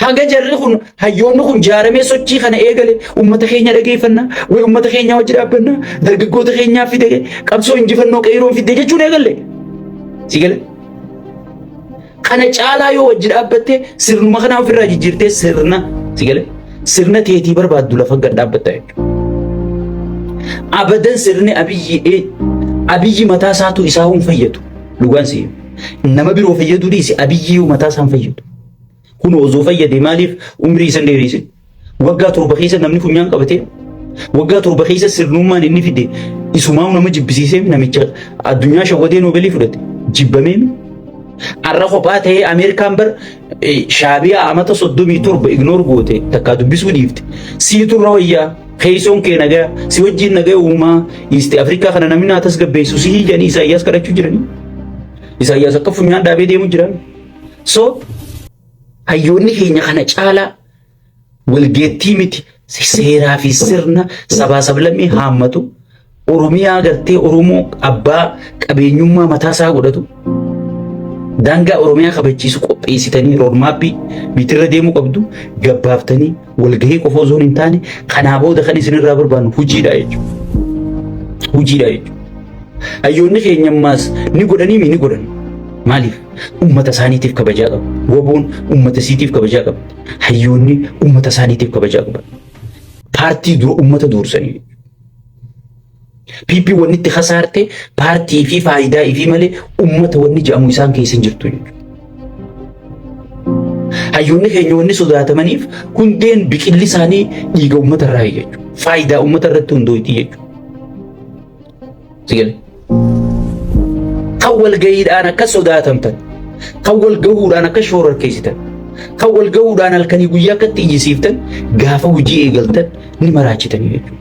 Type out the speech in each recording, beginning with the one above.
Haga jarri kun hayyoonni kun jaaramee sochii kana eegale uummata keenya dhageeffanna, way uummata keenyaa wajji dhaabbanna, dargaggoota keenyaa fide, qabsoo injifannoo qeeyroon fidde jechuun eegalle. Si gale? Kana caalaa yoo wajji dhaabbatte sirnuma kanaa ofirraa jijjiirtee sirna si gale? Sirna teetii barbaaddu lafa gad dhaabbatta jechuudha. Abadan sirni Abiyyi Abiyyi mataa isaatu isaa hin fayyadu. Dhugaan si nama biroo fayyaduu dhiisi Abiyyi mataa isaa hin fayyadu. Kun osoo fayyade maaliif umrii isan dheereesse? Waggaa 7 keessa namni funyaan qabatee waggaa 7 keessa sirnummaan inni fide isumaa nama jibbisiisee namicha addunyaa shawwadee noobeelii fudhate jibbamee har'a kophaa ta'ee Ameerikaan bar shaabiyaa amata 37 ignoor goote takkaa dubbisuu dhiifte siitu irra wayyaa keessoon kee nagaa si wajjin nagaa uumaa Iisti Afrikaa kana namni naa tasgabbeessu si jedhanii Isaayyaas kadhachuu jiranii Isaayyaas akka funyaan dhaabee deemu jiran. So hayyoonni keenya kana caalaa walgeettii miti seeraa fi sirna sabaa sablammii haammatu Oromiyaa gartee Oromoo abbaa qabeenyummaa mataa isaa godhatu daangaa Oromiyaa kabachiisu qopheessitanii roodmaappii bitirra deemuu qabdu gabbaaftanii walgahii qofa osoo hin taane kanaa booda kan isinirraa barbaannu hojiidha jechuudha. Hojiidha jechuudha. Hayyoonni keenya ammaas ni godhanii mi ni godhan. Maaliif? Ummata isaaniitiif kabajaa qabu. Waboon ummata isiitiif kabajaa qabdi. Hayyoonni ummata isaaniitiif kabajaa qaban. Paartii dura ummata duursanii. PP wanni itti kasaarte paartii fi faayidaa ifii malee ummata wanni jedhamu isaan keessa hin jirtu jechuudha. Hayyoonni keenya wanni sodaatamaniif hundeen biqilli isaanii dhiiga ummata irraa jechuudha. Faayidaa ummata irratti hundooyti jechuudha. Sigale. Kan walga'iidhaan akka sodaatamtan, kan wal gahuudhaan akka shoorarkeessitan, kan wal gahuudhaan halkanii guyyaa akka itti iyyisiiftan gaafa hojii eegaltan ni maraachitanii jechuudha.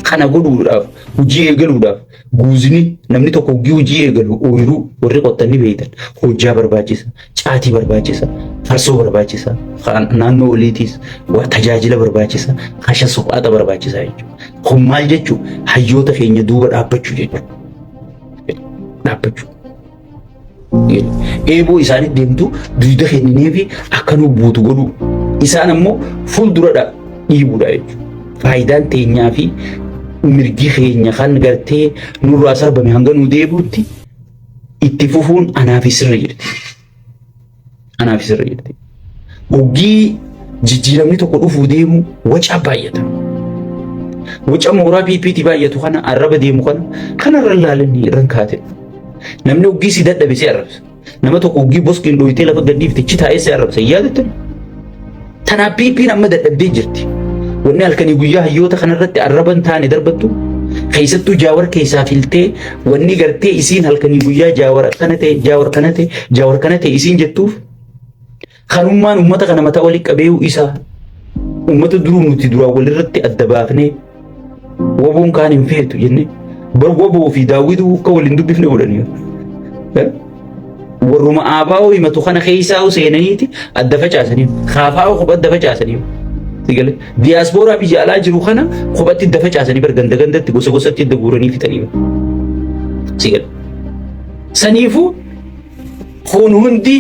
Kana godhuudhaaf hojii eegaluudhaaf guuzni namni tokko hojii hojii eegalu ooyiruu warri qottan ni beektan hojjaa barbaachisa, caatii barbaachisa, farsoo barbaachisa, naannoo oliitiis tajaajila barbaachisa, kasha suphaata barbaachisa jechuudha. Kun maal jechuu hayyoota keenya duuba dhaabbachuu jechuudha. Dhaabbachuu. Eeboo isaanii deemtu dugda kennineefi akka nu buutu godhuu. Isaan ammoo fuuldura dhiibuudha jechuudha. Faayidaan teenyaa fi mirgi keenya kan gartee nurraa sarbame hanga nu deebi'utti itti fufuun anaa fi sirra jirti. Anaaf sirra jirti. Hoggii jijjiiramni tokko dhufuu deemu waca baay'ata. Waca mooraa PPT baay'atu kana arraba deemu kana kanarra ilaalanii irran kaate. Namni hoggii si dadhabe si arrabsa. Nama tokko hoggii boskiin dhoyitee lafa gadhiifte chi taa'ee si arrabsa. Hin yaadattan? Tanaaf PPn amma dadhabdee jirti. Wanni halkanii guyyaa hayyoota kanarratti arraba hin taane darbattu keessattuu Jaawar keessaa filtee wanni gartee isiin halkanii guyyaa Jaawar akkana ta'e Jaawar kana ta'e Jaawar kana ta'e isiin jettuuf kanummaan uummata kana mataa walii qabeeyu isaa uummata duruu nuti duraan walirratti adda baafnee Waboon kaan hin feetu jennee bar waboo fi daawwituu akka waliin dubbifne godhanii. Warruma aabaa'oo himatu kana keessaa seenaniiti adda facaasanii kaafaa'oo kopha adda facaasanii. Sigale diyaaspooraa biyya alaa jiru kana kophatti adda facaasanii bar ganda gandatti gosa gosatti adda guuranii fixanii. Sigale. Saniifuu kun hundi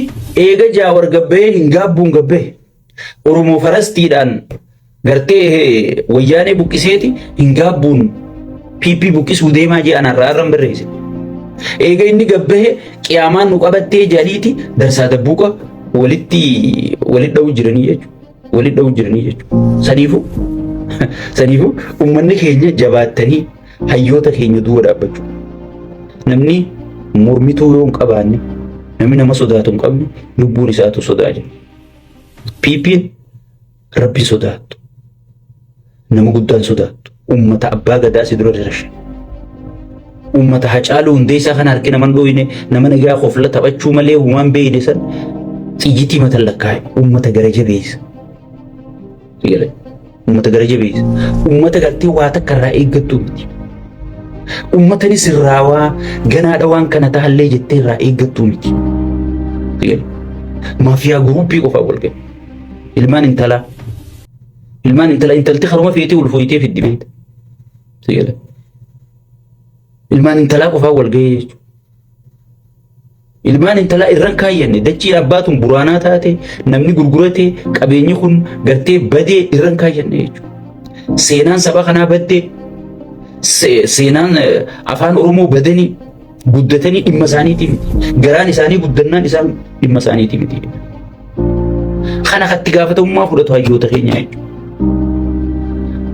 eega jaawar gabbahee hin gaabbuun gabbahee. Oromoo farastiidhaan gartee wayyaanee buqqiseeti hin gaabbuun PP buqqisuu deemaa jee anarraa irra hin barreesse. Eega inni gabbahe qiyaamaan nu qabattee jedhaniiti darsaa dabbuuqa walitti walitti dha'uu jiranii jechuudha. Walitti dha'uu jiranii jechuudha. Saniifuu saniifuu uummanni keenya jabaattanii hayyoota keenya duuba dhaabbachuu. Namni mormituu yoo hin qabaanne namni nama sodaatu hin qabne lubbuun isaatu sodaa jira. PPn Rabbi sodaattu. Nama guddaan sodaattu. Uummata abbaa gadaa si dura dirashe. Uummata Hacaaluu Hundeessaa kana harki nama hin dhooyne nama nagaa kofla taphachuu malee waan beeyne san xiyyitii matan lakkaa'e. Uummata gara jabeessa. Uummata gara jabeessa. Uummata gartee waa takka irraa eeggattu miti. Uummatani sirraawaa ganaadha waan kana tahallee jettee irraa eeggattu miti. Maafiyaa guruuppii qofaa wal gahe. Ilmaan intalaa. Ilmaan intalaa intalti haruma feetee ulfooyitee fiddi beekta. Ilmaan intalaa qofaa wal gahee jechuudha. Ilmaan intalaa irran kaayyanne dachiin abbaatun buraanaa taate namni gurgurate qabeenyi kun gartee badee irran kaayyanne jechuudha. Seenaan saba kanaa baddee seenaan afaan Oromoo badanii guddatanii dhimma isaaniitii miti. Garaan isaanii guddannaan isaan dhimma isaaniitii miti. Kana katti gaafatamummaa fudhatu hayyoota keenya jechuudha.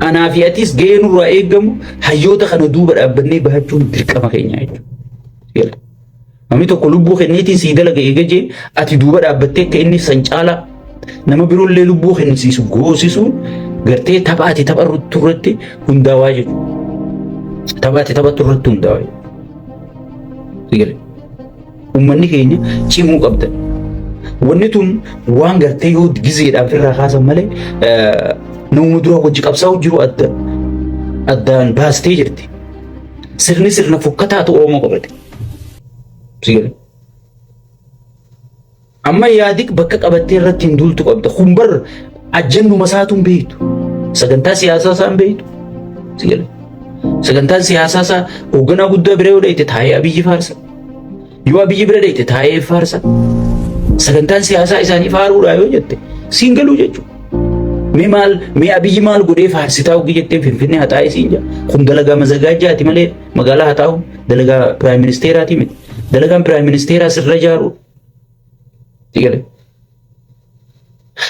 Anaa fi atis gahee nurraa eegamu hayyoota kana duuba dhaabbannee bahachuun dirqama keenya jechuudha. Namni tokko lubbuu kenneetiin sii dalaga eega jee ati duuba dhaabbattee akka inni san caalaa nama biroollee lubbuu kennisiisu goosisuun gartee tapha ati taphattu irratti hundaawaa jechuudha. Tapha ati taphattu irratti hundaawaa jechuudha. Uummanni keenya cimuu qabda. Wanni tun waan gartee yoo gizeedhaan irraa kaasan malee namuma dura wajji qabsaa'u jiru adda addaan baastee jirti. Sirni sirna fokkataatu Oromoo qabate. Sigale. Amma yaadik bakka qabattee irratti hin duultu qabda. Kun bar ajjannuma isaatu hin beektu. Sagantaa siyaasaa isaa hin beektu. Sigale. Sagantaan siyaasaa isaa hoogganaa guddaa bira yoo dhayite taa'ee Abiyyi faarsa. Yoo Abiyyi bira dhayite taa'ee faarsa. Sagantaan siyaasaa isaanii faaruudha yoo jette siin galuu jechuudha. Mee maal mee Abiyyi maal godhee faarsitaa oggii jettee Finfinnee haxaa'ee siin jaa. Kun dalagaa mazagaajjaati malee magaalaa haxaa'u dalagaa piraayim ministeeraati miti. Dalagaan piraayim ministeeraa sirra ijaaru. Sigale.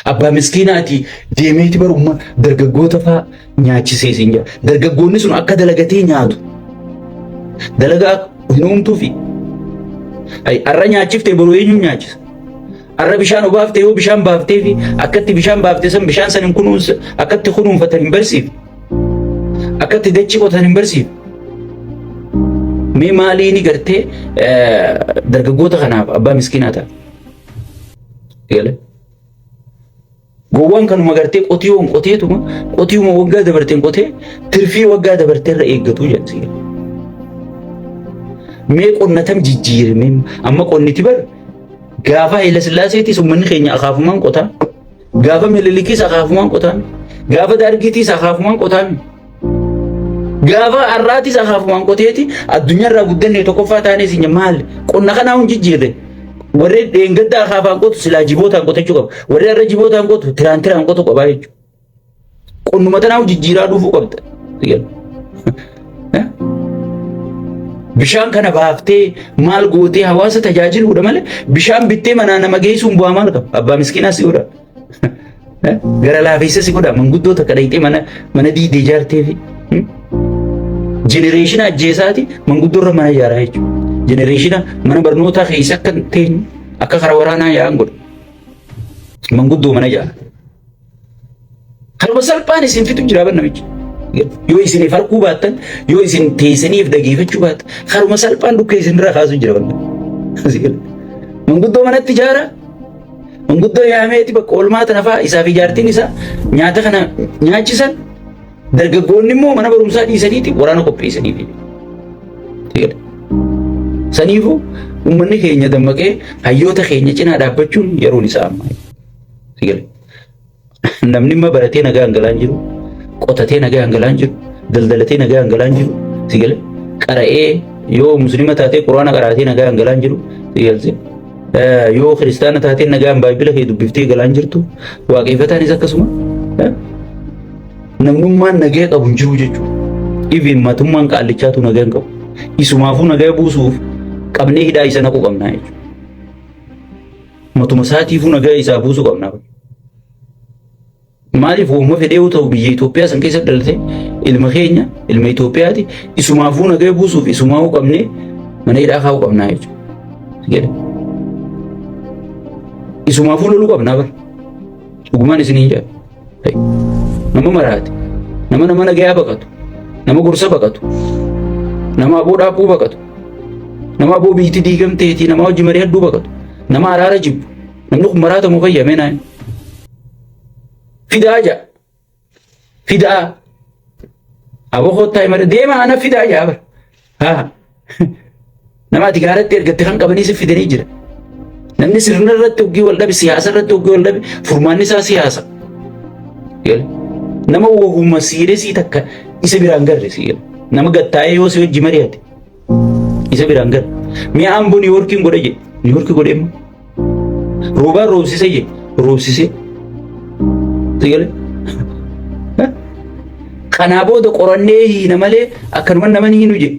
Abbaa miskiinaati deemeeti barumma dargaggoota faa nyaachisee siin jaa. Dargaggoonni sun akka dalagatee nyaatu. Dalagaa hin uumtuufi. Har'a nyaachiftee boru eenyuun nyaachisa? Arra bishaan obaafte yoo bishaan baaftee fi akkatti bishaan baafte san bishaan san hin kunuunsa akkatti kunuunfatan hin barsiifne. Akkatti dachii qotan hin barsiifne. Mee maaliini gartee dargaggoota kanaaf abbaa miskiinaa ta'a. Gale. Gowwaan kanuma gartee qotiyoon qoteetuma qotiyuma waggaa dabarteen qotee tirfii waggaa dabarteerra eeggatu jedha. Mee qonna tam jijjiirame amma qonniti bar gaafa Haayila Sillaaseetis uummanni keenya akaafumaan qotaa gaafa Minilikis akaafumaan qotaa gaafa Daargiitis akaafumaan qotaa gaafa har'aatis akaafumaan qoteeti addunyaarraa guddanne tokkoffaa taanee isin maal qonna kanaa hin jijjiirre. Warri dheengadda akaafaan qotu silaa jibootaan qotachuu qaba. Warri har'a jibootaan qotu tiraan tiraan qotu qabaa jechuudha. Qonnuma tanaa jijjiiraa dhufuu qabda. Bishaan kana baaftee maal gootee hawaasa tajaajiluudha malee bishaan bittee manaa nama geessuun bu'aa maal qaba? Abbaa miskiinaa si godha. Gara laafeessa si godha. Manguddoo takka dhaqxee mana mana diidee ijaartee fi jenereeshina ajjeesaati manguddoo irra mana ijaaraa jechuudha. Jenereeshina mana barnootaa keessa akka hin teenye akka karaa waraanaa yaa'an godha. Manguddoo mana ijaara. Kanuma salphaan isin fixu jira bar namichi. Yoo isin if arguu baattan, yoo isin teessanii if dhageeffachuu baattan, karuma salphaan dhukkee isin irraa kaasu jira bar. Manguddoo manatti ijaara. Manguddoo yaameeti bakka oolmaa tana fa'aa isaaf ijaartiin isaa nyaata kana nyaachisan. Dargaggoonni immoo mana barumsaa dhiisaniiti waraana qopheessaniifi. Saniifuu uummanni keenya dammaqee hayyoota keenya cinaa dhaabbachuun yeroon isaa amma. Namni immoo baratee nagaan galaan jiru, qotatee nagaan galaan jiru, daldalatee nagaan galaan jiru, si gale qara'ee yoo muslima taatee quraana qaraatee nagaan galaan jiru, si galse. Yoo kiristaana taatee nagaan baay'ibila kee dubbiftee galaan jirtu, waaqeffataanis akkasuma. Namnummaan nagaa qabu hin jiru jechuudha. Even matummaan qaallichaatu nagaa hin qabu. Isumaafuu nagaa buusuuf qabnee hidhaa isa naquu qabnaa jechuudha. Matuma isaatiifuu nagaa isaa buusuu qabna. Maaliif uumama fedhee yoo ta'u biyya Itoophiyaa san keessa dhalate ilma keenya ilma Itoophiyaati isumaafuu nagaa buusuuf isumaafuu qabnee mana hidhaa kaa'uu qabnaa jechuudha. Isumaafuu loluu qabnaa bara. Dhugumaan isiniin jedha. Nama maraate, nama nama nagayaa baqatu, nama gorsa baqatu, nama aboo dhaabuu baqatu, nama aboo biitti diigamteetii nama hojii mari'adhuu baqatu, nama araara jibbu, namni kun maraatamu fayyamee naan. Fidaa ja'a. Fidaa. Aboo kottaa himate deema ana fidaa ja'a bara. Haa. Nama ati gaaratti ergatte kan qabanii si fidanii jira. Namni sirna irratti hoggii wal dhabe siyaasa irratti hoggii wal dhabe furmaanni isaa siyaasa. Nama wogumma siiresii takka isa biraan garre si Nama gattaa'ee yoo si wajji mari'ate isa biraan garre. Mi'a Amboo Niiwoorkiin godhe jedhe. New York godhee immoo. Roobaan roobsisee jee roobsisee. Sigale. Kanaa booda qorannee hiina malee akkanuma nama ni hinu jee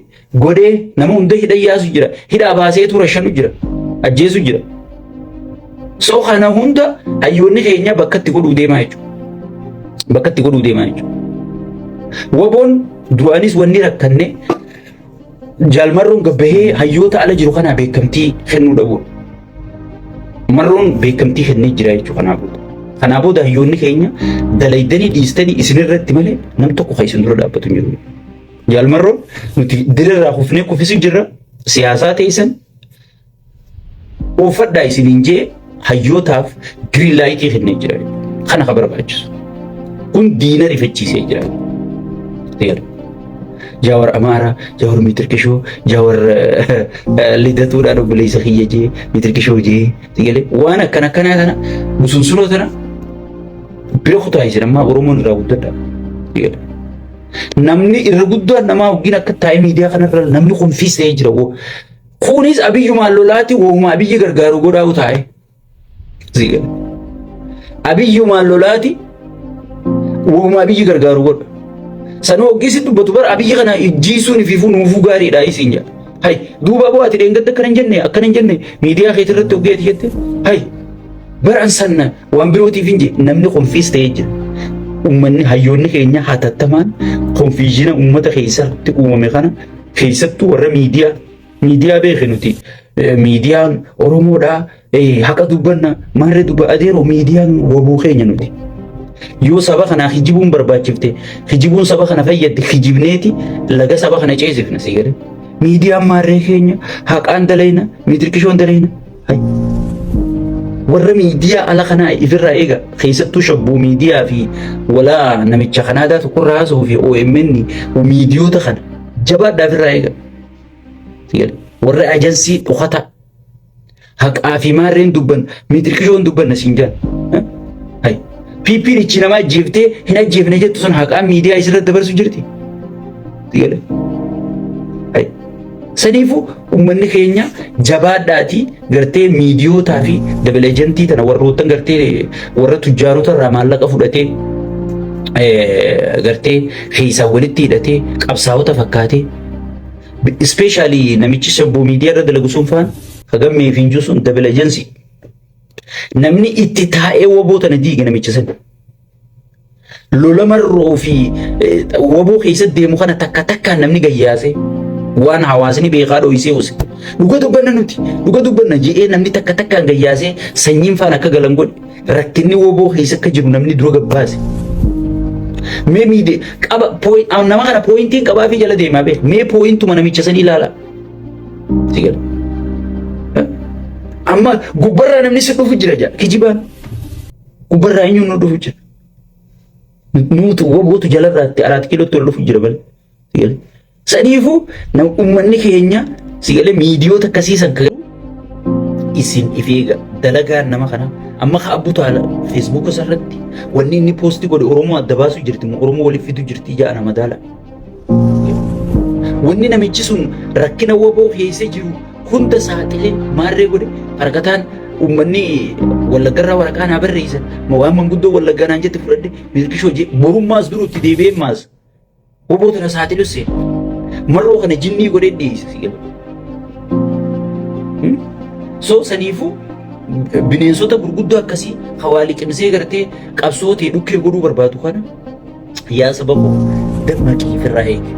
godhee nama hunda hidha yaasu jira. Hidhaa baasee tura shanu jira. Ajjeesu jira. So kana hunda hayyoonni keenya bakka itti godhuu deemaa jechuudha. Bakka itti godhuu deemaa jechuudha. Waboon duraanis wanni rakkanne jaalmarroon gabbahee hayyoota ala jiru kanaa beekamtii kennuu dhabuudha. Marroon beekamtii kennee jira jechuudha kanaa booda. Kanaa booda hayyoonni keenya dalaydanii dhiistanii isinirratti malee nam tokko kan isin dura dhaabbatu hin jiru. Jaalmarroon nuti dirarraa kufnee kufisu jirra siyaasaa teessan oofadhaa isiniin jee hayyootaaf green light kennee jira. Kana ka barbaachisu. Kun diina rifachiisee jira. Jaawar Amaaraa, Jaawar Miitirkishoo, Jaawar Lidatuudhaan obboleessa kiyya jee, Miitirkishoo jee, sigalee waan akkana akkanaa kana busunsunoo tana bira kutaa isin ammaa Oromoon irraa guddadha. Sigalee. Namni irra guddaan namaa waggiin akka taa'ee miidiyaa kanarra namni kun fiis ta'ee jira. Kunis abiyyumaan lolaati wooma abiyyi gargaaru godhaa'u taa'e. Sigalee. Abiyyumaan lolaati wooma abiyyi gargaaru godha. Sanuu hoggiisi dubbatu bara abiyyi kana ijjiisuun fi nuufuu gaariidha isiin jedha. Hay duuba boo ati dheengadda akkana hin jenne akkana hin jenne miidiyaa keetii irratti hoggeeti jette. Hay bara sanna waan birootiif hin jenne namni konfiis ta'ee jira. Uummanni hayyoonni keenya hatattamaan confusion uummata keessatti uumame kana keessattuu warra miidiyaa miidiyaa beeke nuti miidiyaan Oromoodhaa haqa dubbanna maarree dubba adeeroo miidiyaan wabuu keenya nuti. Yoo saba kanaa kijibuun barbaachifte kijibuun saba kana fayyadde kijibneeti laga saba kana ceesifna si galee. Miidiyaan maarree keenya haqaan dalayna miitirkishoon dalayna. Warra miidiyaa ala kanaa ifirraa eega keessattuu shabbuu miidiyaa fi walaa namicha Kanaadaa tokkorraa haasa'uu fi OMN miidiyoota kana jabaadhaa ifirraa eega. Warra ajansii dhokataa haqaa fi maarreen dubban miitirkishoon dubbanna siin jaan. PP'n ichi nama ajjeeftee hin ajjeefne jettu sun haqaan miidiyaa isirratti dabarsu jirti. Saniifuu uummanni keenya jabaadhaatii gartee miidiyootaa fi double agentii tana warroottan gartee warra tujjaarota irraa maallaqa fudhatee gartee keessaa walitti hidhatee qabsaa'ota fakkaatee especially namichi sabboo miidiyaa irra dalagu sun faan hagammee fi injuu sun double agency. Namni itti taa'ee woboo tana diige namicha san. Lola marroo fi woboo keessatti deemu kana takka takkaan namni gayyaase waan hawaasni beekaa dho'isee use. Dhuga dubbanna nuti dhuga dubbanna je'ee namni takka takkaan gayyaasee sanyiin faan akka galan godhe rakkinni woboo keessa akka jiru namni dura gabbaase. Mee miidhe qaba nama kana pointiin qabaa fi jala deemaa beek mee pointuma namicha sanii ilaala. Sigala. Amma gubbarraa namni si dhufu jira jaa kijibaan. Gubbarraa eenyuun nu dhufu jira. Nuutu wobootu jalarraatti araat kiilootti ol dhufu jira bale. Sigala. Saniifuu uummanni keenya sigalee miidiyoota akkasii san isin if eega dalagaan nama kana amma ka abbu taala feesbuuka isarratti wanni inni post godhe Oromoo adda baasu jirti moo Oromoo waliif fidu jirti ja'a nama daala. Wanni namichi sun rakkina woboo keessa jiru hunda saaxilee maarree godhe harkataan uummanni wallaggarraa waraqaa naa barreessan waan manguddoo wallaggaa naan jette fudhadhe mirkishoo jee borummaas duru itti deebi'ee maas woboo tana saaxilu seen marroo kana jinnii godhee dhiyeesse si gala. So saniifuu bineensota gurguddoo akkasii hawaa liqimsee gartee qabsoo ta'e dhukkee godhuu barbaadu kana yaa saba koo dammaqii ofirraa eegi.